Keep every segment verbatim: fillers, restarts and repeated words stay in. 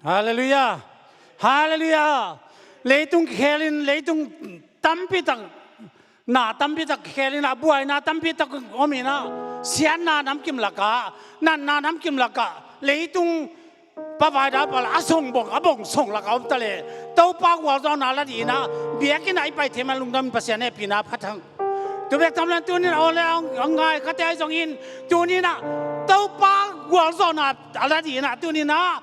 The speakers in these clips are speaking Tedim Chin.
Halleluiah. Halleluiah. Leitung kikhelin, leitung tampi tak, na tampi tak kikhelin ah, buaina tampi tak om in ah, siatna namkim lakah, natna namkim lakah, leitung pavai dal pal a song bong, a bong song lakah om ta leh, Topa gualzawhna la dih in ah, biakinn ah i pai thei man lungdam in Pasian hehpihna phat hang. Tu bek tham lo in tuni in ah, aw le, a ngai khate ahi zongin, tuni in ah Topa gualzawhna a la dih in ah, tuni in ah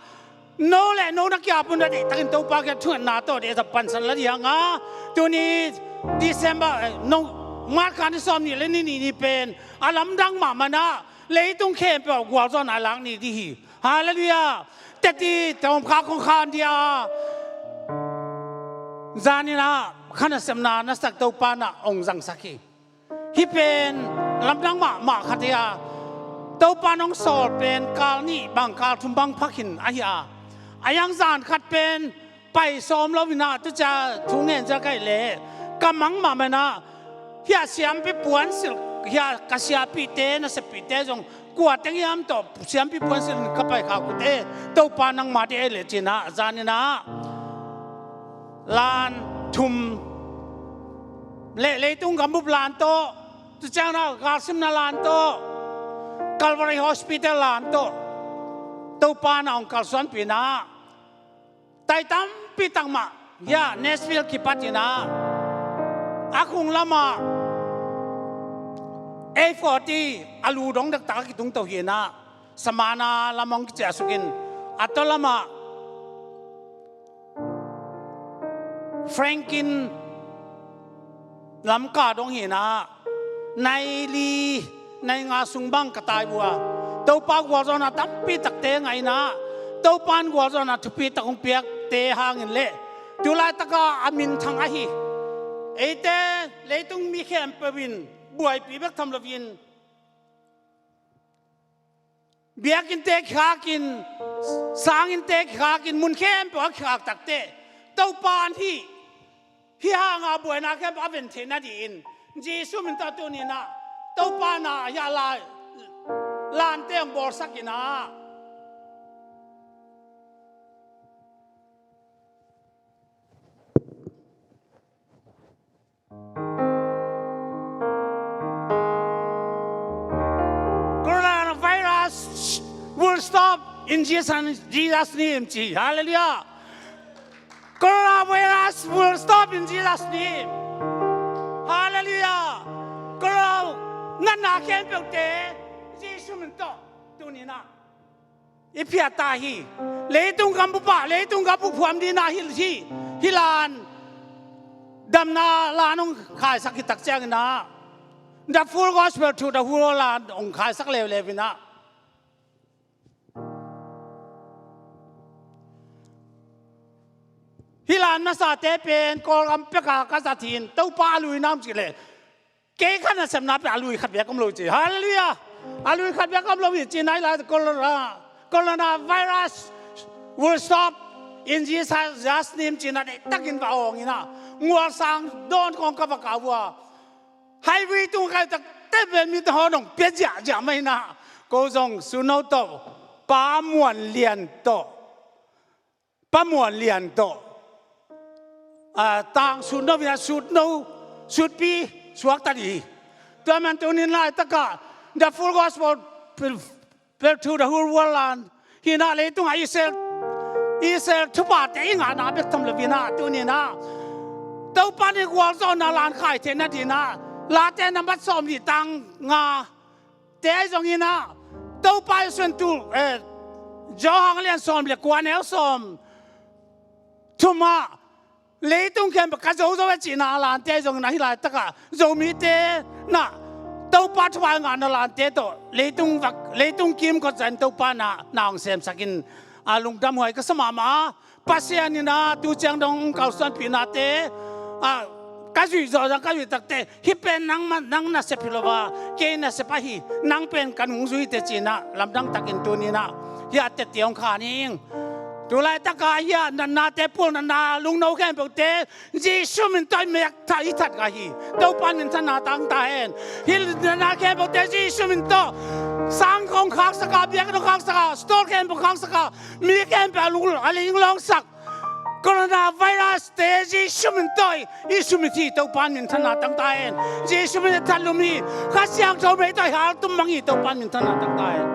no le no na kiap un a deihtakin Topa kiang thungetna tawh deihtak pansan la dih hang a, tuni December, eh, no, March kha ni sawmnih le ni nih ni pen a lamdang mahmah in ah, leitung khempeuh ah gualzawhna lak ni ding hi. Halleluiah. Teti tawm kha kong khan dia, zan in ah kha nasepna na sak Topa in ah hong zangsak hi. Hih pen lamdang mahmah khat hi a, Topa in hong sawl pen kal nih bang, kal thum bang phak hi in ahi a, a yang zan khat pen pai sawm lo in ah, tu ciang thu ngen ciang ka hih leh ka mang mahmah in ah, hih a siampi puansilh, hih a ka siapihte, naseppihte zong kua teng hiam tawh siampi puansilh in ka pai khak uh teh, Topa nangma deih e leh ci in ah, zan in ah lan thum le leitung gambup lan tawh, tu ciang in ah galsimna lan tawh, Calvary Hospital lan tawh Topa in ah hong kalsuanpih in ah, tai tampi tak mah, hih a Nashville kipat in ah, a khung lamah A forty a lu dong dektak a kitung to hi in ah, Samana lam hong kiciahsuk in, a tawh lamah Franklin Lamka dong hi in ah, nai li, nai nga sung bang ka tai uh a, Topa gualzawhna tampi takte ngah in ah, Topa in gualzawhna thupi tak hong piakte hangin leh, tu laitak a a minthang ahi, eite leitung mi khempeuh in buaipih bek tham loin, biakinnte kikhak in, sanginnte kikhak in, mun khempeuh a kikhak tak teh, Topa in hih, hih hang a buaina khempeuh a ven theihna dingin, Jesu min tawh tuni in ah Topa in ah hih a lai lante hong bawlsak in ah. Coronavirus will stop in Jesus, Jesus' name, ci. Halleluiah. Coronavirus will stop in Jesus' name. Halleluiah. Corona natna khempeuhte Jesu min tawh tuni in ah i phiat ta hi. Leitung gambup ah, leitung gambup phuam dingin ah hih, hih, hih lan, damna lan hong khaisak hi tak ciangin ah, The Full Gospel to the Whole World lan hong khaisak leuleu in ah, hih lan masate pen Kawlgam pek a ka zat hi in, Topa a lui nam cih leh, kei ka nasepna pen a lui khat bek om lo ci. Halleluiah. A lui khat bek om lo hi ci, nai lai corona, coronavirus will stop in Jesus' name ci in ah, deihtakin va awng in ah, ngualsang dawn khawng ka va kah uh a, highway tung ka hih tak teh pen mite hong pia ziahziah mah in ah, ko zong Sutno tawh, Pa Muan Lian tawh, Pa Muan Lian tawh, a, tang sutno in ah, sutno, sutpi suakta ding hi. Tua man tuni in laitak ah, The Full Gospel to the Whole World lan hi in ah, leitung ah Israel, Israel thuphate i ngahna bek tham lo in ah, tuni in ah Topa in gualzawhna lan khai theihna dingin ah, Late nambat sawmnih, tang nga te ahi zongin ah, Topa Jesu in tul, eh, Johan a lian sawm le kua, a neu sawmthum ah, leitung khempeuh ka zo zo e cihna lante ahi zongin ah, hih laitak ah Zomite in ah Topa thupha ngahna lante tawh leitung vak, leitung kimkot zah in Topa in ah na hong semsak in, a, lungdamhuai ka sa mahmah a, Pasian in ah tu ciang dong kalsuanpihnate, a, ka zuih zawh zong, ka zuih tak teh, hih pen nangmah, nang nasep hi lo a, kei nasep ahi, nang pen ka nungzui teh ci in ah, lamdang takin tuni in ah hih a tette hong khan ing. Tu laitak ah hih a natnate, pual natna, lungno khempeuhte Jesu min tawh i miak tha, i that ngah hi. Topa in minthanna tang ta hen. Hih natna khempeuhte Jesu min tawh Sang kong khaksak a, biakinn kong khaksak a, store khempeuh khaksak a, mi khempeuh a lung a linglawngsak. Coronavirus te Jesu min tawh i sum i thi Topa'n minthanna tang ta hen. Jesu min a thatlum hi. Kha Siangtho mei tawh i haltum mang hi, Topa'n minthanna tang ta hen.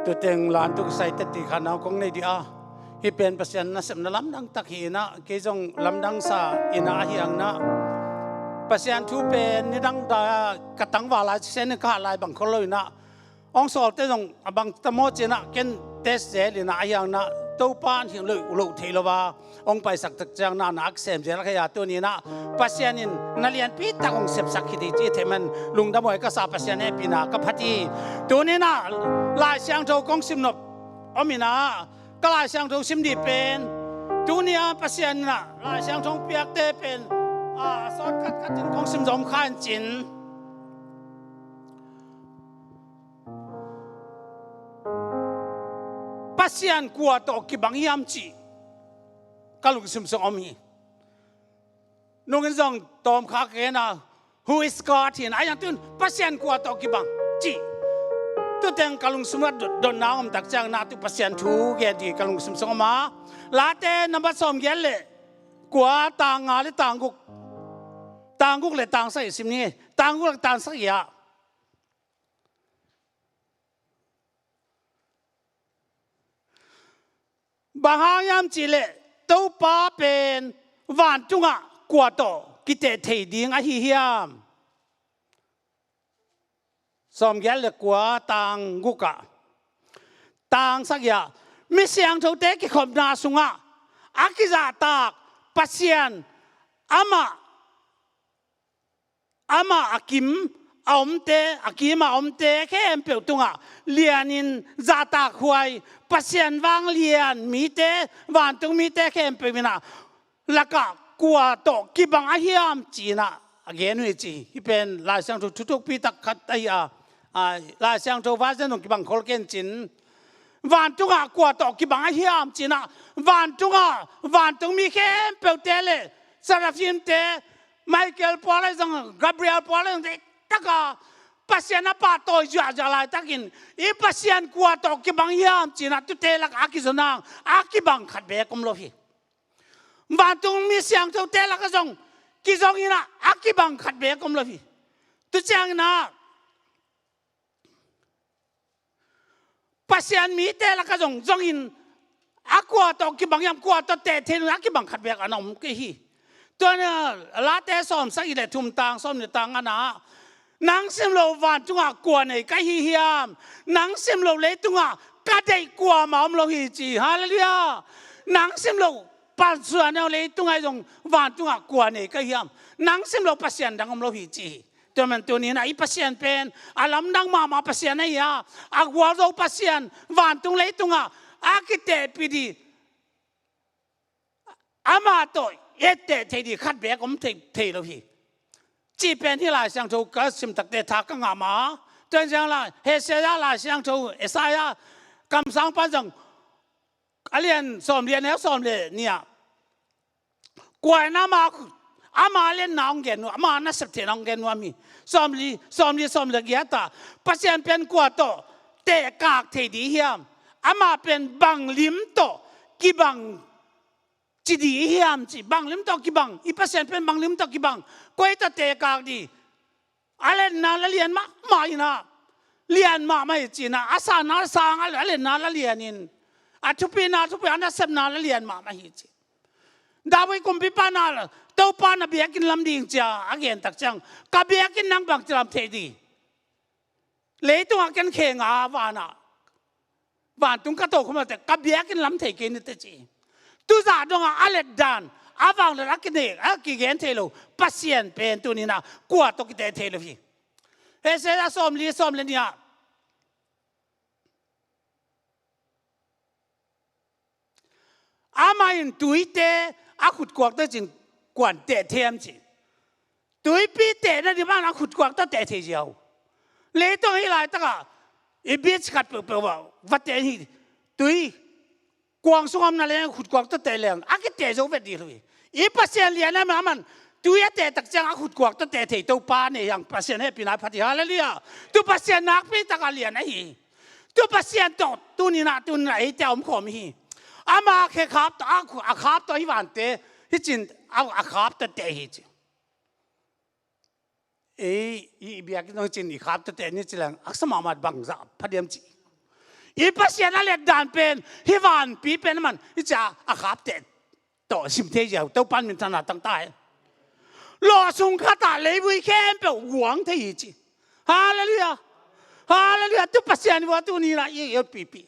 Tuteng lantuk sai teti kha nau kong nei dih a. Hih pen Pasian nasepna lamdang tak hi inah, kei zong lamdang sa inah ahi ang inah. Pasian thu pen nidang da ka tangval lai, Pasian in ka hah lai bang khol lo inah. Hong sawlte zong a bang ta maw ci inah, ken test zel inah ahi ang inah, Topa in hih loh, loh thei lo a hong paisak tak ciang na, na a kisem zel kha hi a, tuni inah Pasian in na lianpi tak hong sepsak hi ding ci thei man lungdam huai ka sa, Pasian hehpihna ka phat hi. Tuni inah Lai Siangtho kong sim nop om inah, ka Lai Siangtho sim dih pen, tuni a Pasian inah Lai Siangtho hong piakte pen, a, sawt khat khat in kong sim zom kha in cin. Pasian kua tawh kibang hiam cih ka lungsim sung om hi. Nungin zong tawmkha ka gen a, "Who is God?" hi inah, ahi zong tun Pasian kua tawh kibang cih. Tuteng ka lungsung ah dot, dotna om tak ciang na tu Pasian thu gen dih ka lungsung sung om a. Late nambat sawmgiat le kua, tang nga le tang guk, tang guk le tang sagih sim ni, tang guk le tang sagih ah. Bang hang hiam cih leh Topa pen vantungah kua tawh kiteh thei ding ahi hiam? Sawmgiat le kua, tang guk ah, tang sagih ah, mi siangthote kikhopna sungah a kizahtak Pasian amah, amah a kim a omte, a kim a omte khempeuh tungah lianin zahtakhuai, Pasian vanglian mite, vantung mite khempeuh inah lakah kua tawh kibang a hiam ci inah a gen uh hi ci. Hih pen Lai Siangtho thuthukpi tak khat ahi a, a, Lai Siangtho version zong kibang khol ken cin. Vantungah kua tawh kibang a hiam ci inah, vantungah, vantung mi khempeuhte le, Seraphimte, Michael pua le zong, Gabriel pua le zong, taka Pasian a pahtawi ziahziah laitakin, i Pasian kua tawh kibang hiam ci inah tute lakah a kizon hang a kibang khat beek om lo hi. Vantung mi siangthote lakah zong kizong inah a kibang khat beek om lo hi. Tu ciang inah Pasian mite lakah zong zongin a kua tawh kibang hiam, kua tawh teh thei lo a kibang khat beek a na om kei hi. Tua inah Late sawm sagih le thum, tang sawm le tang nga ah, "Nang sim loh vantungah kua nei ka hi hiam? Nang sim loh leitungah ka deih kuamah om lo hi," ci. Halleluiah. Nang sim loh pansuan aw leitungah zong vantungah kua nei ka hi hiam? Nang sim loh Pasian dang om lo hi ci hi. Tua man tuni inah i Pasian pen a lamdang mahmah Pasian ahi a, a gualzo Pasian, vantung leitungah a kitehpih dih, amah tawh etteh thei dih khat beek om thei, thei lo hi. Cih pen hih Lai Siangtho ka sim takte tha ka ngah mah. Tua in ciang lai, Isaiah Lai Siangtho, Isaiah kamsang pan zong a lian sawm le nih, a neu sawm le nih ah, kua in ama, ama lianna hong gen nuam, ama nasep theihna hong gen nuam hi. Sawmli, sawmli, sawm le giat ah, Pasian pen kua tawh tehkak thei dih hiam? Amah pen bang lim tawh kibang ci dih hiam ci. Bang lim tawh kibang, i Pasian pen bang lim tawh kibang, koi tawh tehkak dih? A lianna la lian mahmah inah, lian mahmah hi ci inah, a sanna la sang, a lianna la lian in, a thupina thupi, a nasepna la lian mahmah hi ci. David kumpipa na, Topa na biakinn lam ding ci a a gen tak ciang, "Ka biakinn nang bangci lam thei dih? Leitungah ken khe nga a, vanah vantung ka tokhom lote, ka biakinn lam thei kei ni teh," ci. Tuzah dongah a letdan, a vanglian a kinek, a kigen thei lo Pasian pen tuni inah kua tawh kiteh thei lo hi. Isaiah sawmli, sawm le nih ah, "Amah in tuite a khut kuakte cin kuan teh thei hiam?" ci. Tuipi tehna dih bang a khut kuak tawh teh thei ziau. Leitung hih laitakah i beach khat peuhpeuh ah va teh hi. tui kuang sung om na leng khutkuak tawh teh leng a kiteh zo vet dih lo hi. I Pasian lian a man, tui a teh tak ciang a khutkuak tawh teh thei Topa nei hi hang. Pasian hehpihna phat hi. Halleluiah. Tu Pasian nakpi tak a lian ahi hi. Tu Pasian tawh tuni-in ah, tuni-in ah eite a omkhawm hi. Ama khe khap tawh, a khu-, a khap tawh hi vante, hi cin a, a khap tawh teh hi ci. Ei, i, i biakinn zong cin i khap tawh teh ni ci leng, a kisa mahmah, bangzah pha diam ci. I Pasian a let dan pen, hih vanpi pen a man, hi ci a, a khap teh tawh sim thei ziau, Topa'n minthanna tang ta hen. Lawsung khat ah leivui khempeuh guang thei hi ci. Halleluiah. Halleluiah. Tu Pasian vua tuni-in ah i, i pipi.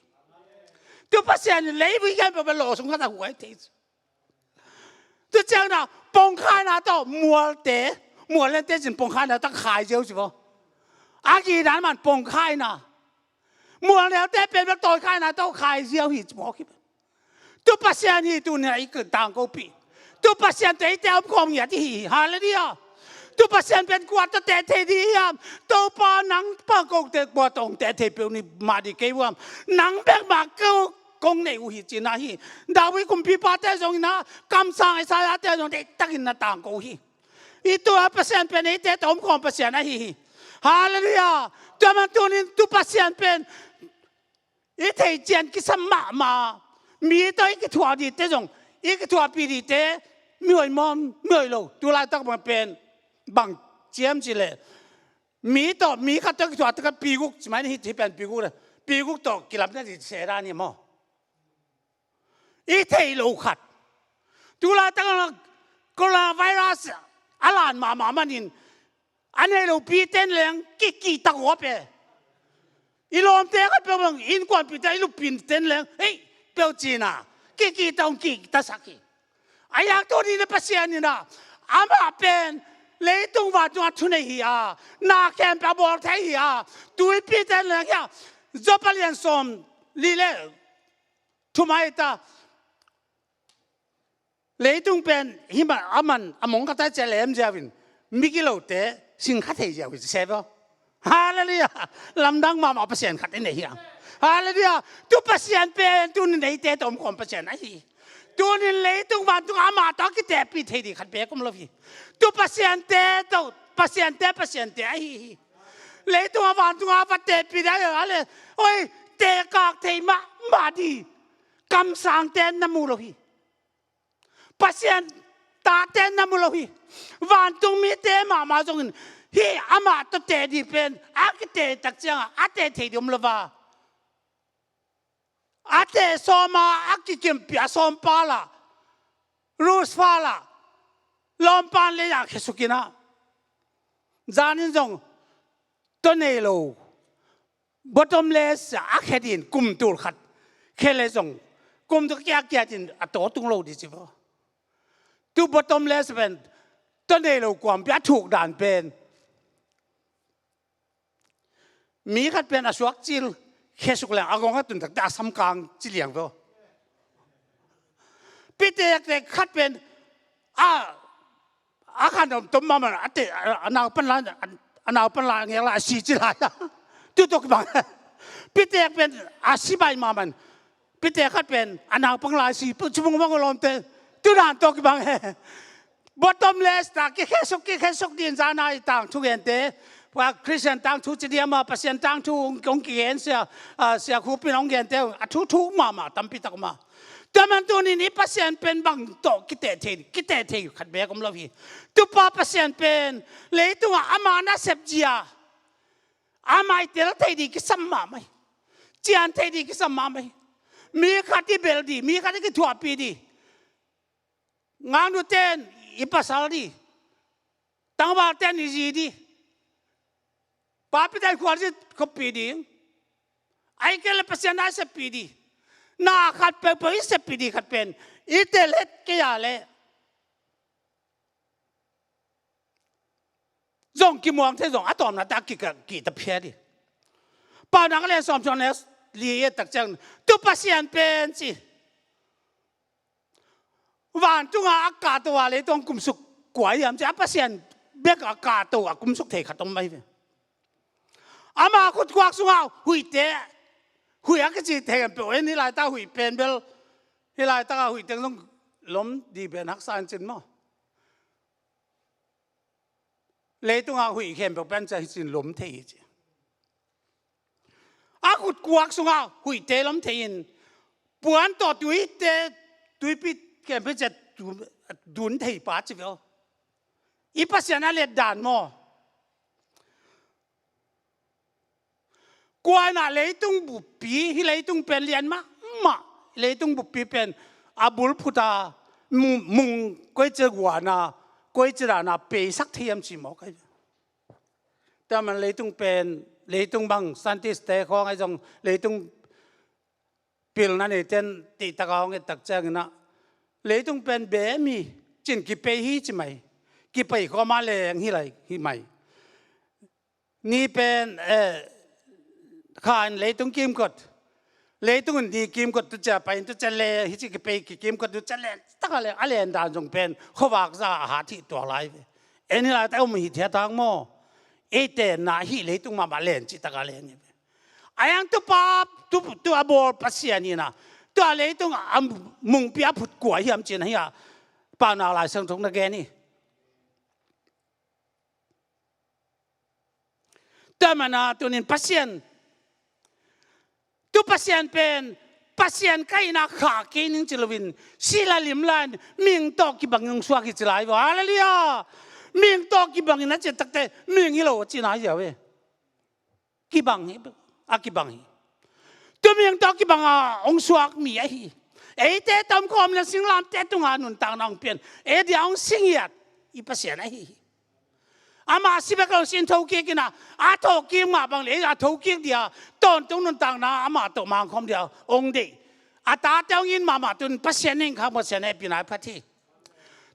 Tu Pasian in leivui khempeuh pen lawsung khat ah guang thei hi ci. Tu ciang na, pongkhaina tawh mualte, mual lente cin pongkhaina tawh khai ziau ci vo. A gina man pongkhaina. Mual neute pen bel tawikhaina tawh khai ziau hi ci mawk hi. Tu Pasian hi tuni-in ah i tangkopih. Tu Pasian tawh eite a omkhawm ngiat i hi hi. Halleluiah. Tu Pasian pen kua tawh teh thei dih hiam? Topa, nang bang ko teh kua tawh hong teh thei peuh ni mah dih kei uh hiam? Nang bek mah ko kong nei uh hi ci-in ah hi. David kumpipate zong in ah, kamsang Isaiahte zong deihtakin na tangko uh hi. I tu a Pasian pen eite tawh omkhawm Pasian ahi hi. Halleluiah. Tua man tuni-in tu Pasian pen i theihcian kisam mahmah. Mi tawh i kithuah dihte zong, i kithuahpih dihte, mihoih maw, mihoih lo, tu laitak bang pen bang ci hiam cih leh, mi tawh, mi khat tawh kithuah takah pi guk ci mai ni, hih pen pi guk le, pi guk tawh kilamna ding se dan hi maw? I theih loh khat. Tu laitak coronavirus a lan mahmah manin, a nei lopi ten leng kikihtak uh a pe. I lawmte khat peuh bang, innkuanpihte, i lupin ten leng, hei, peuh ci-in ah kikihtak, hong kihtaksak hi. A yak tuni-in ah Pasian in ah, amah pen leitung vantung a thunei hi a, na khempeuh a bawl thei hi a, tuipi ten leng hi a, Job a lian sawmli le thum ah hi ta. Leitung pen hih man, a man, a mong khat ah ciah lem ziau in, migilote sing kha thei ziau hi ci se vo. Halleluiah. Lamdang mahmah Pasian khat i nei hi hang. Halleluiah. Tu Pasian pen tuni-in eite tawh omkhawm Pasian ahi hi. Tuni-in leitung vantung amah tawh a kitehpih thei ding khat beek om lo hi. Tu Pasiante tawh, Pasiante, Pasiante ahi hi. Leitung a vantung a va tehpih ding a hi a le, oi, tehkak thei mahmah ding kamsangte na mu lo hi. Pasian tate na mu lo hi. Vantung mite mahmah zongin hih amah tawh teh ding pen a kiteh tak ciangah a teh thei ding om lo va. A teh sawm a, a kikimpih a sawm pal ah, rus pal ah, lawmpan lei ah khesukin ah, zanin zong tawh nei lo, bottomless a khe ding kum tul khat khe le zong, kum tul kiakiat in a taw tung lo ding ci vo. Tu bottomless pen tawh nei lo kuampi a thuk dan pen, mi khat pen a suak cil khesuk leng a gong a tun takte a samkang ci liang vo. Pitek te khat pen a, a khan om tom mahmah a te, a, a naupan la, a, a naupan la ngek la a si ci lai a. Tu tawh kibang. Pitek pen a si bai mahmah. Pitek khat pen a naupang lai si, pu-, ci mung mung lawmte. Tu dan tawh kibang he. Bottomless ta, kikhesuk, kikhesuk ding zan a i tangthu gente. Wa Christian tangthu ci diam a, Pasian tangthu hong, hong kigen sia, a, sia Khupin hong gente. A thu thu mahmah, tampi tak mah. Tua man tunin i Pasian pen bang tawh kiteh thei, kiteh thei khat beek om lo hi. Tupa Pasian pen leitungah ama nasep zia, ama i tel thei ding kisam mahmah hi. Cian thei ding kisam mahmah hi. Mi khat i bel ding, mi khat i kithuahpih ding. Ngaknu ten i pasal ding. Tangval ten i zi ding. Papi ten khualzi khoppih ding. Ahih kei leh Pasian na i seppih ding. Na khat peuhpeuh i seppih ding khat pen i tel het kei a leh zong kimuang thei zong a tawpna teh ki, kihta phiat hi. Paunak a lian sawmthum le li i et tak ciang, tu Pasian pen ci. Vantung a a kahto a leitung kumsuk kua hiam ci a, Pasian bek a kahto a kumsuk thei khat om mai ve. Ama khutkuak sungah huihte Huih a kici thei kan peuh en, hih laitak huih pen bel, hih laitak a huih teng zong lom di pen haksa in cin maw? Leitung a huih khempeuh pen cia hi cin lom thei hi ci. A khutkuak sungah huihte lom thei in, puan tawh tuite, tuipi khempeuh cia tu-, dun thei pa ci veu. I Pasian a let dan maw? Kuaina leitung buppi, hih leitung pen lian mahmah, leitung buppi pen a bul phuta mung, mung koici guana, koici dana peisak thei hiam ci mawk ahi. Tua man leitung pen, leitung bang scientist te khawng ahi zong, leitung pilna neiten teihtaka hong ettak cianginah, leitung pen bemi cin kipei hi ci mai, kipei khawma leng hi lai hi mai. Ni pen, eh, kha in leitung kimkot, leitung in ni kimkot tu cia pai in tu cia le hi ci kipei ki kimkot tu cia le taka le a len dan zong pen khuavak za a hat hi tuak lai ve. En hi lai ta um hi thiat hang maw? Ei tenna hi leitung mahmah len ci taka len hi ve. A yang tu pa, tu, tu a bawl Pasian hi na, tu a leitung a mungpi a phut kua hiam cin hi a, Paunak Lai Siangtho na gen hi. Tua mana tunin Pasian, tu Pasian pen, Pasian ka hihna khah kei ning ci loin, sila lim lai, mihing tawh kibangin hong suak hi ci lai ve. Halleluiah. Mihing tawh kibangin a ci takte, mihing hi lo a cina hi a ve. Kibang hi, a kibang hi. Tu mihing tawh kibang a hong suak mi ahi. Eite tomkhawm le singlamte tunga nuntakna hong pian, ei dia hong singiat i Pasian ahi hi. Amah si bek lo sin thokik ina, a thokik mah bang le a thokik dia tawntung nuntakna amah tawh mangkhawm dia hong deih. A tate hong in mahmah tun Pasian in khak Pasian hehpihna phat hi.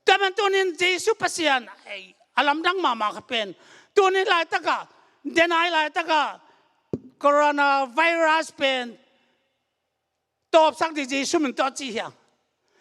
Tua man tunin Jesu Pasian, ei, a lamdang mahmah kha pen, tunin laitaka, denai laitaka, coronavirus pen tawpsak dih Jesu min tawh ci hiang.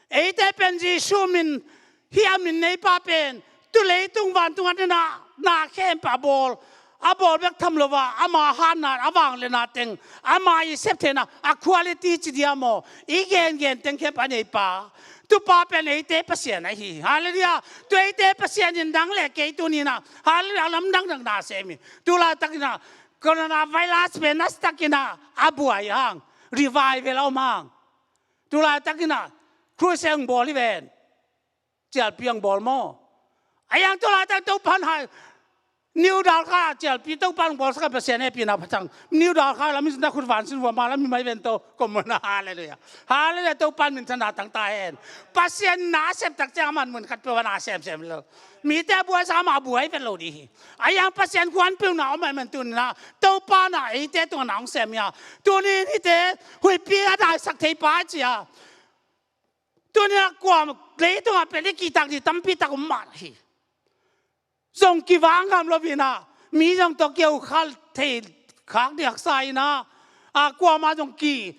Eite pen Jesu min, hih a min neipa pen tu leitung vantung a dena na khempeuh a bawl, a bawl bek tham lo a, ama hatna, a vangliatna teng, ama i sep theihna, a quality ci dia maw, i gengen teng khempeuh a neipa, tupa pen eite Pasian ahi. Halleluiah. Tu eite Pasian in nang le kei tunina, halleluiah, lamdang dang na sem hi. Tu laitakina coronavirus pen nasatakina a buai hang, revival a om hang. Tu laitakina crusade hong bawl hi ven. Cialpi hong bawl maw? A yang tu laitak Topan hai, New Dalkha cialpi Topan hong bawlsak a Pasian hehpihna phat hang. New Dalkha lam hi na khut van sin vua ma lam hi mai ven to. Komona, halleluiah. Halleluiah, Topan minthanna tang ta hen. Pasian na a septak ciang a man mun khat peuh a na semsem lo. Mite a buaisak amah a buai vet lo dih hi. A yang Pasian kuanpeuhna om a man tunina Topa na eite tungah na hong sem hi a. Tunin hihte huihpi a daisak thei pa cia. Tunin a kuam leitungah pen i kihtak dih tampi tak om mah hi. Zong kivang ngam lo ina, mi zong tawh keu khal thei khak dih haksa ina, a kuama zong ki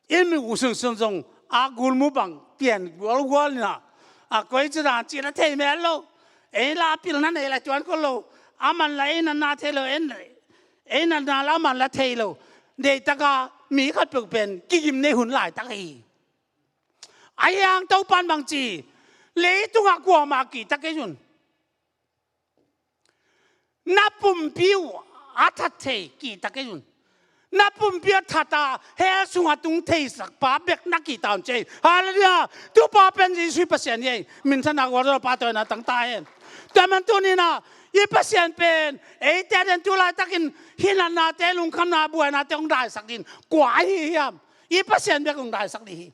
in mi uh sunsun zong a gulmu bang pian gualgual ina, a koi ci dan ci la thei mel lo. Ei la pilna nei la tuan ko lo. A man la ei na na thei lo, ei na na la a man la thei lo. Deitaka mi khat peuh pen kigim nei hun laitak hi. A hiang Topan bangci, leitungah kuamah kihta kei un. Na pumpi uh a that thei kihta kei un. Na pumpi a that a hell sungah tung theisak pa bek na kihta un cei. Halleluiah. Tupa pen Jesu Pasian hi ei. Minthanna gualzawhpa tawh ina tangta hen. Tua man tunina i Pasian pen eite den tu laitakin hinatnate, lungkhamna, buainate hong daisak din kua ahi hiam? I Pasian bek hong daisak dih hi.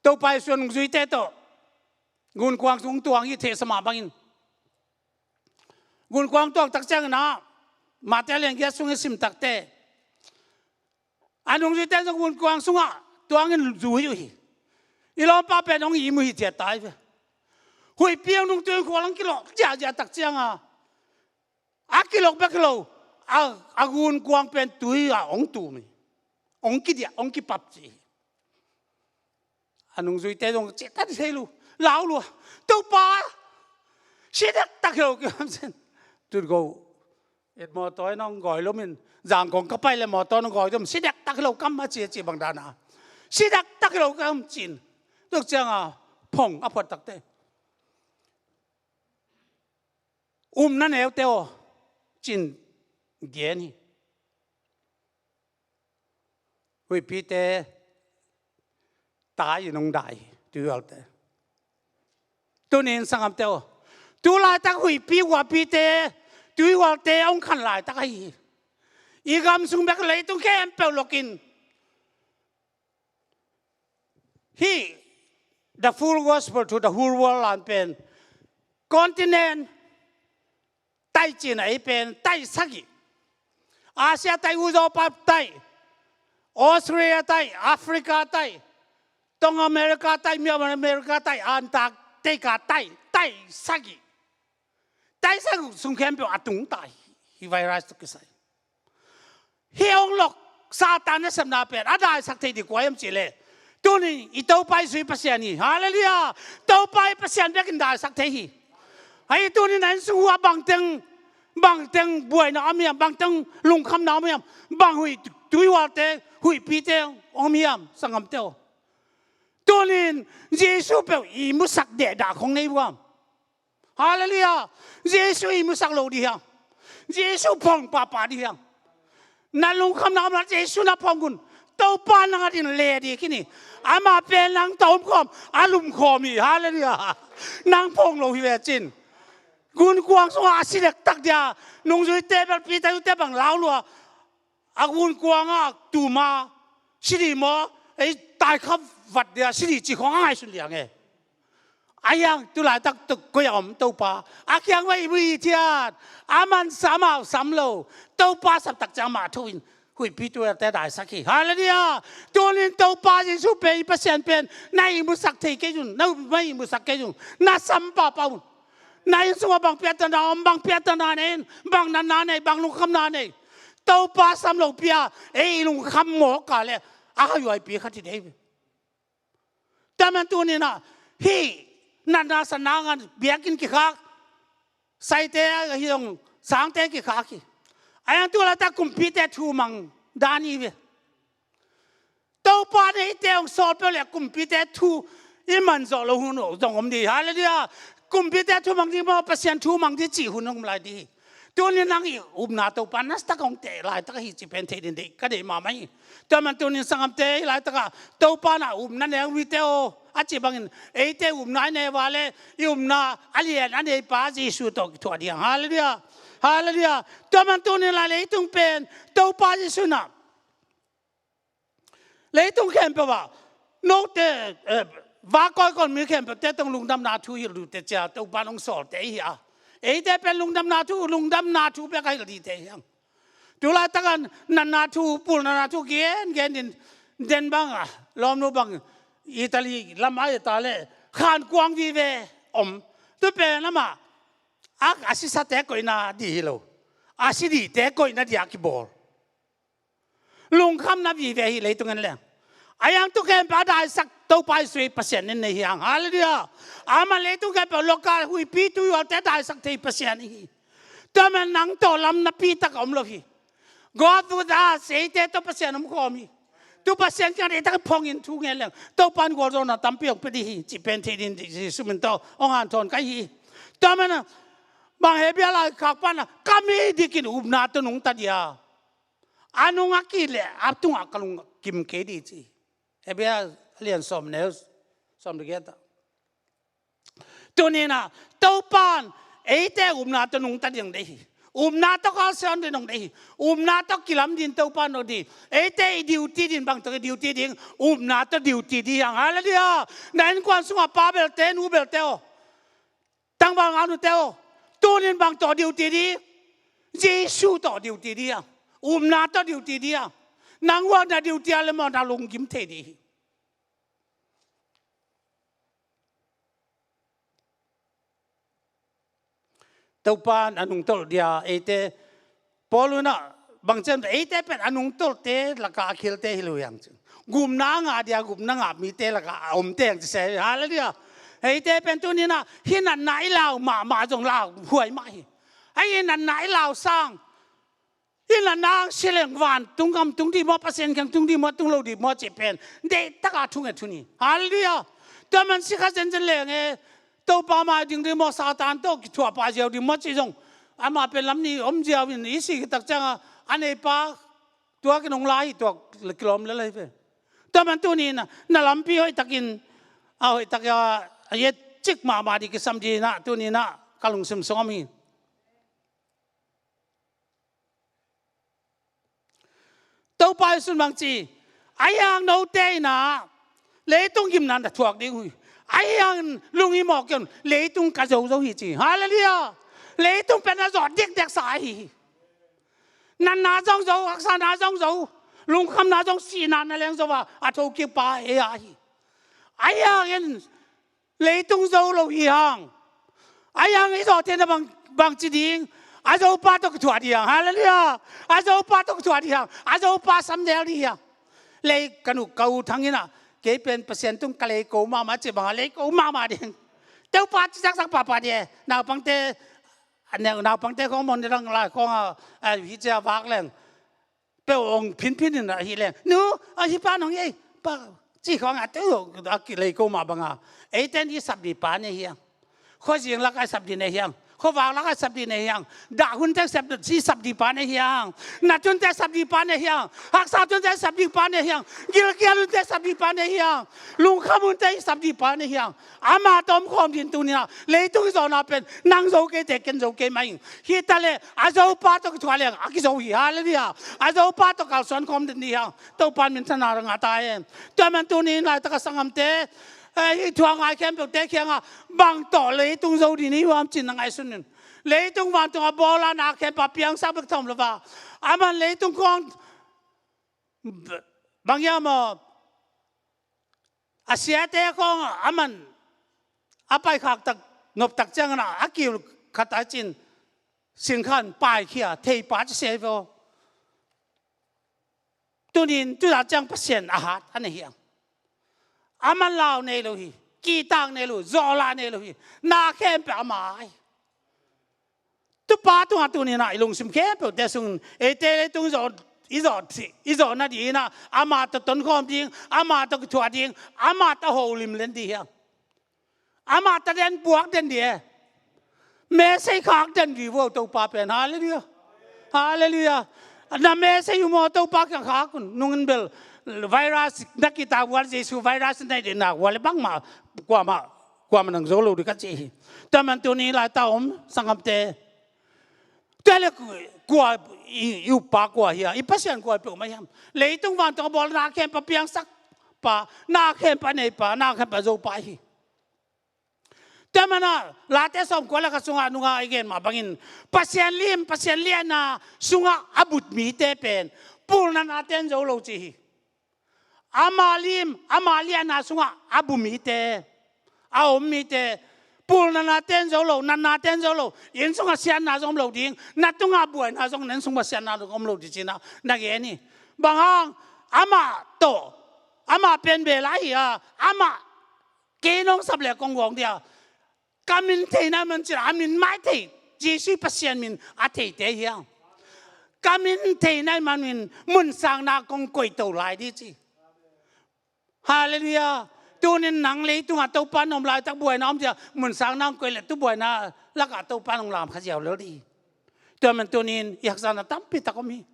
Topa Jesu a nungzuite tawh gunkuang sung tuang hi thei sa mah bangin. Gunkuang tuang tak ciangin ah, Mate lian giat sung i sim takte, a nungzuite zong gunkuang sungah tuangin zui uh hi. I lawmpa pen hong im uh hi ciat tai ve. Huihpi hong nungtui khual hong kilawh ziahziah tak cianga a kilok bek lo, a, a gunkuang pen tui a hong tum hi. Hong kidiah, hong kipap ci hi. A nungzuite zong cih tak thei lu, lau lua, Topa, si dektak hi lo kiam sen. Tutgo Et mawtaw in hong gawi lum in, Zangkong ka pai le mawtaw in hong gawi lum, si dektak hi lo kam a ci a ci bang dan a. Si dektak hi lo kam ci-in. Tuk ciang a phong a phuat takte. Upna neute aw, ci-in gen hi. Huihpite tai in hong dai hi, tuihualte. Tuni in sanggamte aw, tu laitak huihpi huapite, tuihualte hong khan laitak ahi hi. I gam sung bek leitung khempeuh lokin hih The Full Gospel to the Whole World lan pen continent tai cihna ei pen tai sagih. Asia tai, Uzopa tai, Australia tai, Africa tai, Tong America tai, Myanmar America tai, Antarctica tai, tai sagih. Tai sagih sung khempeuh a tung ta hi, hih virus tawh kisai. Hih hong lok Satan nasepna pen a daisak thei ding kua hiam cih leh, tuni i Topa Jesu i Pasian hi. Halleluiah. Topa i Pasian bekin daisak thei hi. Ahi, tuni na inn sung uah bangteng, bangteng buaina om hiam, bangteng lungkhamna om hiam, bang huih tuihualte, huihpite om hiam, sanggamte aw? Tuni in Jesu peuh i musak dehdah khong nei uh hiam? Halleluiah. Jesu i musak lo ding hiam? Jesu phong pahpah ding hiam? Na lungkhamna om leh Jesu na phong un. Topa nang adingin le ding khin hi. Amah pen nang tawh omkhawm a lumkhawm hi. Halleluiah. Nang phong lo hi ve cin. Gunkuang sungah a si dektak dia, nungzuite bel Peter zute bang lau lua. A gunkuang ah tum a si ding maw, ei, tai kha vat dia si ding cih khong a ngaihsun liang e. A hiang tu laitak tuk koi a om Topa? A kiang va i mu i thiat. A mansa amau sam lo. Topa saptak ciang mah tho in huihpi tuihualte daisak hi. Halleluiah. Tuni in Topa Jesu pen i Pasian pen na i musak thei kei un, na i musak kei un, na sam pahpah un. Na inn sungah bang piattana om, bang piattana nei in, bang natna nei, bang lungkhamna nei, Topa sam lopi a ei i lungkham mawk a leh a haihuaipi khat hi dei ve. Tua man tuni in ah hih natna satna ngan biakinn kikhak, saite ahi zong sangte kikhak hi. A hiang tu laitak kumpite thu mang dan hi ve. Topa in eite hong sawl peuh leh kumpite thu i man zawh loh hun zong om ding hi. Halleluiah. Kumpite thu mang ding maw, Pasian thu mang ding cih hun hong om lai ding hi. Tuni in nang i upna Topa nasaktak hong teh laitak ahi cih pen thei ding deih ka deih mahmah hi. Tua man tuni in sanggamte, hih laitak ah Topa in ah upna ne uh hite aw a cih bangin eite upna i nei uh a leh i upna a lian a neipa Jesu tawh kithuah ding hi hang. Halleluiah. Halleluiah. Tua man tuni in lai leitung pen Topa Jesu in ah leitung khempeuh ah note, eh, va kawikawi mi khempeuhte tawh lungdamna thu hilh uh teh ci a Topa in hong sawlte hi a. Eite pen lungdamna thu, lungdamna thu bek a hilh ding teh hi hang. Tu laitak a natna thu, pulnatna thu gen gen in, den bang a, lawmnu bang Italy lam a i ta leh khankuang vive om. Tu pen amah a, a sisate koihna ding hi lo, a si dingte koihna ding a kibawl. Lungkhamna vive hi leitung en leng. A hiang tu khempeuh a daisak Topa Jesu i Pasian in nei hi hang. Halleluiah. Amah leitung khempeuh lok a huihpi tuihualte daisak thei Pasian hi. Tua man nang tawh lam napi tak a om lo hi. God with us, eite tawh Pasian omkhawm hi. Tu Pasian kiang deihtak in phong in thu ngen leng Topa in gualzawhna tampi hong pia ding hi cih pen thei ding Jesu min tawh hong hanthawn ka hi hi. Tua man a bang Hebru laikhak pa in ah ka mi dikin upna tawh nungta ding a, a nung a kih leh a tungah ka lungkim kei ding ci. Hebru a lian sawm, neu sawm le giat ah. Tuni in ah Topa in eite upna tawh nungta ding hong deih hi. Upna tawh kalsuan ding hong deih hi. Upna tawh kilam ding Topa in hong deih hi. Eite i duty ding bang tawh i duty ding, upna tawh duty ding hi hang. Halleluiah. Na innkuan sungah pa belte, nu belte aw, tangval ngaknute aw, tuni in bang tawh duty ding? Jesu tawh duty ding a, upna tawh duty ding a. Nang uh a na duty a leh maw na lunggim thei ding hi. Topa in a nungtolh ding a eite, Paul in ah bang ci hiam, eite pen a nungtolhte lakah a khilte hi lo hi hang ci. Gupna a ngah ding a, gupna ngah mite lakah a omte hi hang ci se. Halleluiah. Eite pen tuni in ah hih natna i lau mahmah zong lauhuai mah hi. Ahi, hih natna i lau sang Hih na nang si leng vantung gam tung dih maw, Pasian kiang tung dih maw, tung lo dih maw cih pen deihtak a thunget hun hi. Halleluiah. Tua man si kha zenzen leng e, Topa mai ding dih maw, Satan tawh kithuahpah ziau dih maw cih zong, amah pen lam nih om ziau in i sih khit tak ciangin a neipa tua kinung lai hi, tua kilawm lel hi ve. Tua man tuni in ah na lampi hoihtakin, a hoihtak a, a et cik mahmah dih kisam dih in ah tuni in ah ka lungsim sung om hi. Topa Jesuh in bang ci, ahi hang note in ah leitung gimna na thuak ding uh hi. Ahi hangin lunghimawh kei un, leitung ka zo zo hi ci. Halleluiah. Leitung pen a zawh dikdeksa ahi hi. Natna zong zo, haksatna zong zo, lungkhamna zong, sihna na leng zo a, a thokikpa ei a hi. Ahi hangin leitung zo lo hi hang. Ahi hang i zawh theihna bang, bangci ding? A zopa tawh kithuah dih hang. Halleluiah. A zopa tawh kithuah dih hang. A zopa samdel dih hang. Lei ka nu ka u Thang in ah, kei pen Pasian tung ka leiko mahmah ci bang a, leiko mahmah ding. Topa ci zakzak pahpah dih e. Naupangte, a neu naupangte khong mon dang lai khong a, a hi cia vak leng peuh hong phinphin in ahi leng, nu, ahi pa nong ei, pa, ci khong a tu a kilei ko mah banga. Eiten i sap dih pa nei hiang. Khuazing lak a sap dih nei hiang. Khuavak lak a sap dih nei hiang. Dah hun teng sap dih, sap dih pa nei hiang. Nat hun teng sap dih pa nei hiang. Haksa hun teng sap dih pa nei hiang. Gilkial hun teng sap dih pa nei hiang. Lungkham hun teng sap dih pa nei hiang. Amah tawh om khawm dih in tuni in ah leitung i zawhna pen nang zo kei teh, ken zo kei mah ing. Hi ta leh a zopa tawh kithuah leng a kizo hi. Halleluiah. A zopa tawh kalsuan khawm den dih hang. Topa in minthanna ngah ta hen. Tua man tuni in laitak a sanggamte, eh, hih thu a ngai khempeuhte kiangah bang tawh leitung zo dih ni hiam cih na ngaihsun in. Leitung vantung a bawl a na khempeuh a piangsak bek tham lo va. Aman leitung khawng bang hiam aw, a siate khawng a man a paikhak tak, nop tak ciangin a kiu khat a cin singkhan paikhia theipa ci se vo. Tunin tuza ciang Pasian a hat a nei hiang. A man lau nei lo hi. Kihtak nei lo, zawhlah nei lo hi. Na khempeuh a mai. Tupa tungah tuni in ah i lungsim khempeuhte sungin eite leitung i zawh, i zawh, i zawh nading in ah amah tawh tonkhawm ding, amah tawh kithuah ding, amah tawh holim len dih hiang. Amah tawh den buak den dih e. Mesei khak den dih vo Topa pen. Halleluiah. Halleluiah. Na mesei uh maw Topa kiang khak un. Nungin bel virus na kita vual Jesu virus na i dih na vual le bangmah kuamah kuamah nang zo lo dih ka ci hi. Tua man tuni laitak om sanggamte. Tua le kua i, i upa kua hi a, i Pasian kua peuhmah hiam? Leitung vantung a bawl na khempeuh a piangsak pa, na khempeuh a nei pa, na khempeuh a zo pa hi. Tua mana Late sawmkua le khat sungah nunga i gen mah bangin Pasian lim, Pasian lianna sungah a but mite pen pulnatna ten zo lo ci hi. Ama lim, ama lianna sungah a bu mite, a om mite, pulnatna ten zo lo, natna ten zo lo, inn sungah siatna zong om lo ding, na tungah buaina zong, na inn sungah siatna zong om lo ding ci-in ah na gen hi. Bang hang? Amah tawh, amah pen bel ahi a, amah kei nong sap le kong gawng dia. Ka min thei nai man cin a min mai thei, Jesuh Pasian min a theite hiang. Ka min thei nai man min munsakna kong koih to lai dih ci. Halleluiah. Tunin nang leitungah Topa na om laitak buaina om dia, munsakna kong koih le tu buaina lakah Topa nong lam kha ziau lel dih. Tua man tunin i haksatna tampi tak om hi.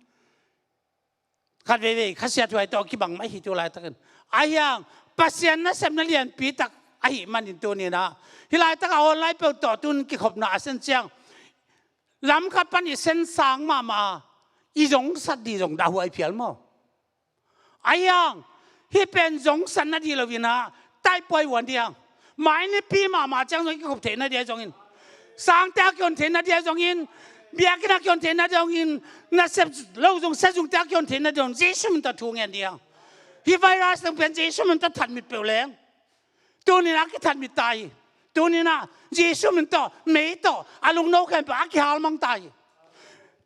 Khat veivei khasiathuai tawh kibang mah hi tu laitakin. Ahi hang Pasian nasepna lianpi tak ahih manin tunin ah hih laitak a online peuh tawh tun kikhopna a sen ciang lam khat pan i sen sang mahmah a, i zongsat dih zong dahhuai phial maw? Ahi hang hih pen zongsat nadih lo in ah taipuai uan dih hang. Mai nipi mahmah ciang zong i kikhop theih nadih ahi zongin, sangte a kihon theih nadih ahi zongin, biakinn a kihon theih nadih ahi zongin, nasep lo zong sia zongte a kihon theih nadih zong Jesuh min tawh thu ngen dih hang. Hih virus zong pen Jesuh min tawh that mit peuh leng tunin a kithat mit ta hi. Tunin ah Jesuh min tawh, mei tawh a lungno khempeuh a kihal mang ta hi.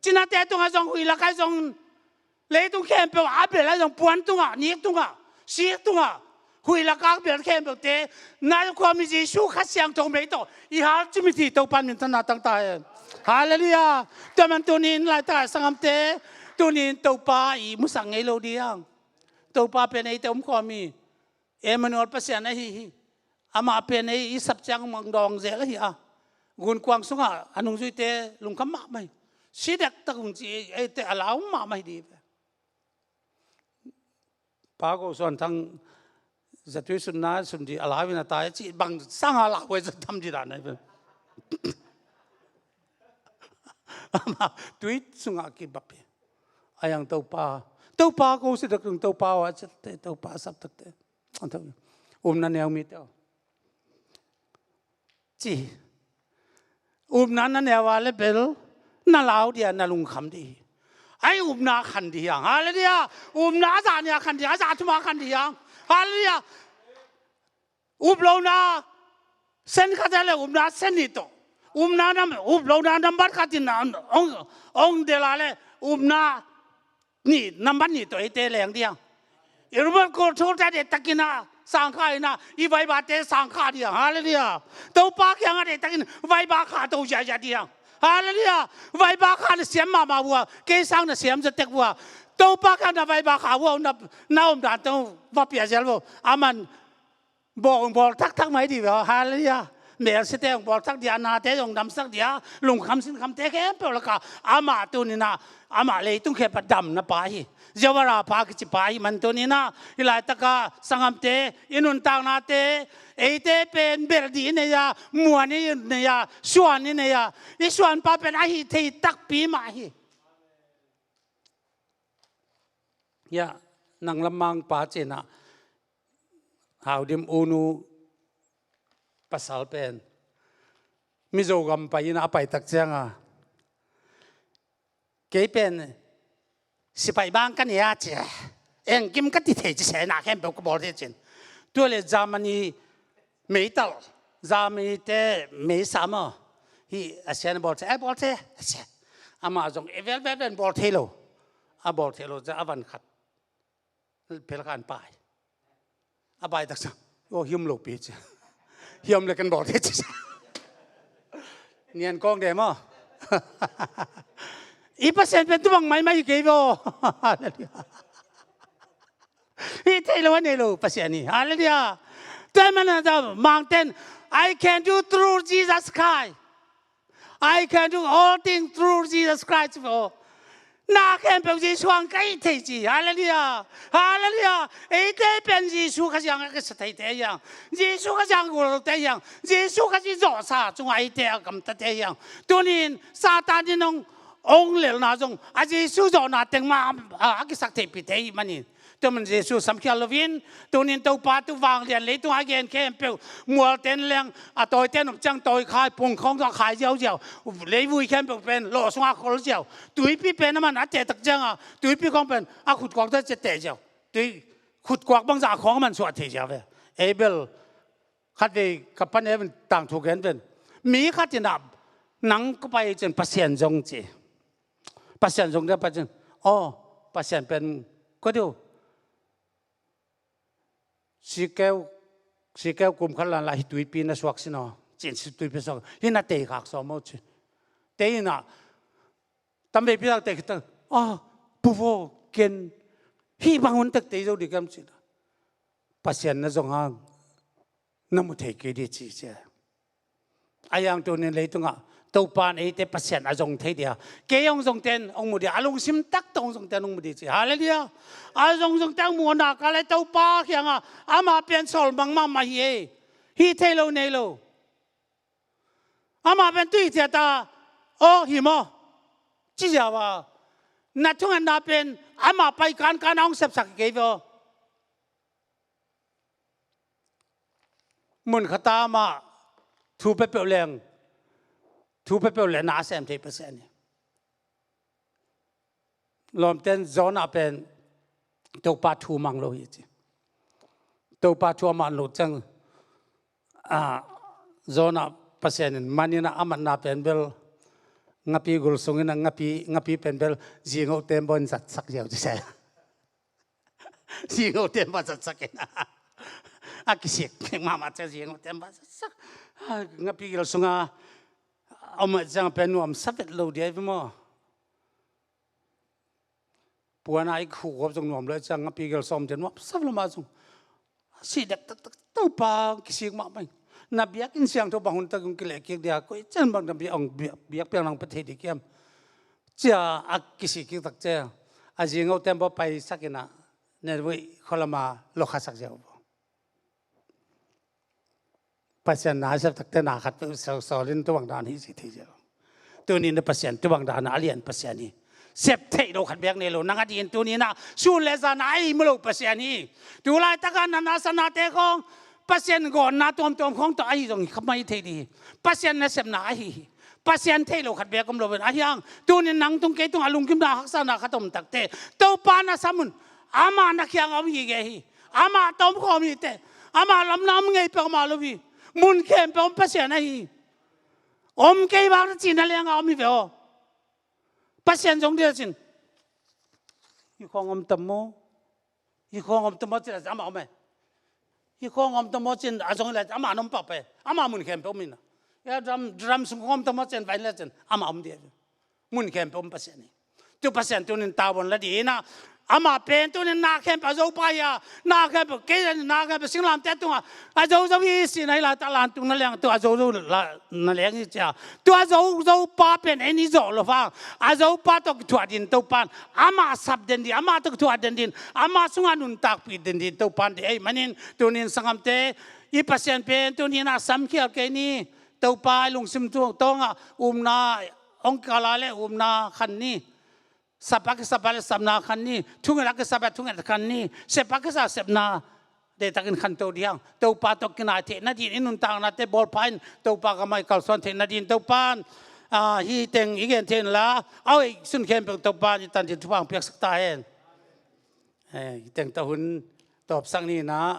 Cinate tungah zong, huih lakah zong, leitung khempeuh a bel ah zong, puan tungah, nik tungah, sik tungah, huih lakah bel khempeuhte na khuami Jesuh Kha Siangtho mei tawh i hal cimit hi. Topa in minthanna tang ta hen. Halleluiah. Tua man tunin laitak a sanggamte, Tuni in Topa i musak ngei lo ding hang. Topa pen eite omkhawm hi. Emmanuel Pasian ahi hi. Amah pen ei i sap ciang mang dawng zel ahi a. Gunkuang sungah a nungzuite lungkham mahmah hi. Si dektak hong ci eite a lau mahmah hi ding hi ve. Pa Go Suan Thang zatui sunna sun ding a lau in a tai ci bang sanga lau ei zat tham ding dan ai ve. Amah tui sungah kibap hi. A yang Topa, Topa ko si dek ding Topa wa cete Topa sap takte. Umna neu mite aw. Ci. Upna na neu a le bel na lau dia na lungkham ding hi. Ai upna khan ding hiang. Halleluiah. Upna a zah nia khan ding, a zah thuma khan ding hiang. Halleluiah. Up lona sen khat a le upna sen nih tawh. Upna nam, up lona nambat khat in ong, ong del a le upna nih, nambat nih tawh eite leng ding hiang. I remote control te a deihtakin a sangkha in a, i vaibate sangkha ding hiang. Halleluiah. Topa kiangah deihtakin vaiba kha to ziahziah ding hiang. Halleluiah. Vaiba kha na siam mahmah uh a, kei sang na siam zatek uh a. Topa kiang na vaiba kha uh a, na, na omdan teng va pia zel uh. Aman bawl, hong bawl thakthak mai ding ve aw. Halleluiah. Melsiate hong bawl thak dia, nate hong damsak dia, lungkham sinkhamte khempeuh lakah amah tuni in ah, amah leitung khempeuh a damna pa hi. Jehovah Rapha kici pa hi man tuni in ah, hih laitakah sanggamte, i nuntaknate, eite pen belh ding i nei a, muan i nei a, suan i nei a, i suanpa pen a hih thei takpi mah hi. Hiah nang lam mangpa ci-in ah Haudim U Nu pasal pen Mizo gam pai in a, a pai tak ciang a, kei pen sipaih bang ka nei a ci a, engkim ka ti thei ci se, na khempeuh ka bawl thei cin. Tua le Germany meital, Germany te meisa maw, hih a sian a bawl thei, a bawl thei a ci a. Amah zong e vel vel vel bawl thei lo. A bawl thei lo ci a, a van khat pel khan pai. A pai taksa, aw, hiam lo pi ci. Hiam le kan bawl thei ci. Nian kawng de maw. I Pasian pen tubang maimai hi kei bo. Halleluiah. Hih thei lo a nei lo Pasian hi. Halleluiah. Tua ahih manin a, Mangten, "I can do through Jesus Christ. I can do all things through Jesus Christ." Aw. Na khempeuh Jesu hang ka hih thei ci. Halleluiah. Halleluiah. Eite pen Jesu Khazih hang a kisa theite hi hang. Jesu Khazih hang gullote hi hang. Jesu Khazih zawhsa cungah eite a gamtate hi hang. Tuni in Satan in hong, hong lelna zong a Jesu zawhna teng mah a, a kisak theihpihte ahih manin. Tua man Jesu samkhial loin, tuni in Topa tu vanglian leitung a gen khempeuh, mualten leng, a tawiten om ciang tawi khai, pungkhawng tawh khai ziauziau, leivui khempeuh pen lawh sungah khol ziau, tuipi pen a man a teh tak ciang a, tuipi khawng pen a khutkuak tawh cia teh ziau, tui khutkuak bangzah khawng a man suah thei ziau ve. Abel, khatvei ka pa neu in tangthu gen pen, mi khat in ah, "Nang ka pai cin Pasian zong," ci. Pasian zong dia pai cin, "Aw, Pasian pen kua diu, sikeu, sikeu kum khat lan la hih tuipi na suak sin aw," cin, si tuipi suak, "Hih na tei khak sawm aw," ci. Tei in ah, tamveipi tak tei khit tak, "Ah, Pu Vaw, ken hih bang hun tek tei zo dih kam," ci. "Pasian na zong hang na mu thei kei dih," ci cia. A yang tuni in leitungah Topa in eite Pasian a zong thei dia, kei hong zongten hong mu dia, a lungsim tak tawh hong zongten hong mu dih ci. Halleluiah. A zong zongten hong mu a nak a le Topa kiangah amah pen sawl mangmah mah hi ei. Hih thei lo nei lo. Amah pen tui thiat a, "Aw, hi maw?" ci ziau a, na thungetna pen amah pai kankan a hong sepsak hi kei ve aw. Mun khat ah amah thu peuhpeuh leng, thu peuhpeuh le na sem thei Pasian hi. Lawmten Jonah pen Topa thu mang lo hi ci. Topa thu a man lo ciang, ah, Jonah Pasian in man in a, a matna pen bel ngapi gul sung in a, ngapi, ngapi pen bel zingoh tembaw in zatsak ziau ci se. Zingoh tembaw zatsak in a, a kisik mahmah ciang zingoh tembaw zatsak. Ah, ngapi gil sungah a om ciang pen nuamsa vet lo dia hi maw. Puana i khuh gawp zong nuam lo, ciang a pi gel sawm te nuam sap lo mah zong. Si dek taktak Topa kisik mahmah ing. Na biakinn siangtho bang hun tak hong kileh kik dia, koi ciang bang na biak, hong biak, biakpiak nang pia thei ding hiam? Cia a kisik kik tak cia a zing uh tembaw paisak in ah, ne vui kholama lokhasak ziau. Pasian na sep takte na khat peuh sawlin tu bang dan hi ci thei ziau. Tuni na Pasian tu bang dan a lian Pasian hi. Sep theih lo khat beek nei lo, nang a din tuni na sun le zan a ei mu lo Pasian hi. Tu laitak a na na sa nate khawng Pasian gawnna tuamtuam khawng tawh ahi zong hi kha mai thei ding hi. Pasian nasepna ahi hi. Pasian theih lo khat beek om lo ven ahi hang. Tuni nang tung kei tung a lungkimna haksatna khat om takte Topa na sam un. Ama na kiang a om hi ge hi. Ama tawh om khawm hi teh. Ama lamna om ngei peuhmah lo hi. Mun khempeuh om Pasian ahi hi. Om kei bang na cihna leng a om hi ve aw. Pasian zong dia cin. Hi khawng om tam maw? Hi khawng om tam maw cin ama om e. Hi khawng om tam maw cin a zong ila ama om pah pe. Ama mun khempeuh om in a. Ya drum, drum sung khawng om tam maw cin vai la cin ama om dia. Mun khempeuh om Pasian hi. Tu Pasian tunin tavuan la ding in a, ama pen tunin na khempeuh a Zopa hi a, na khempeuh kei na khempeuh singlamteh tungah a zozo hi si na hi laitak lan tung na leng tu a zozo la na leng hi cia. Tu a zozo pa pen en i zawh lo vang a Zopa tawh kithuah din Topan ama sap den din, ama tawh kithuah den din, ama sungah nuntakpih den din Topan ding ei manin tunin sanggamte i Pasian pen tunin a samkhial kei ni. Topa i lungsim tu tawngah umna hong kala le umna khan ni. Sap a kisap a le sapna khan ni. Thunget a kisap a thunget khan ni. Sep a kisa sepna deihtakin khanto ding hang. Topa tawh kinai theih nadin i nuntaknate bawlpha in Topa kamai kalsuan theih nadin Topan, ah, hi teng i gen theih inla a hoih sun khempeuh Topan i tan ding thupha hong piaksak ta hen. Eh, hi teng tawh hun tawpsak ni na.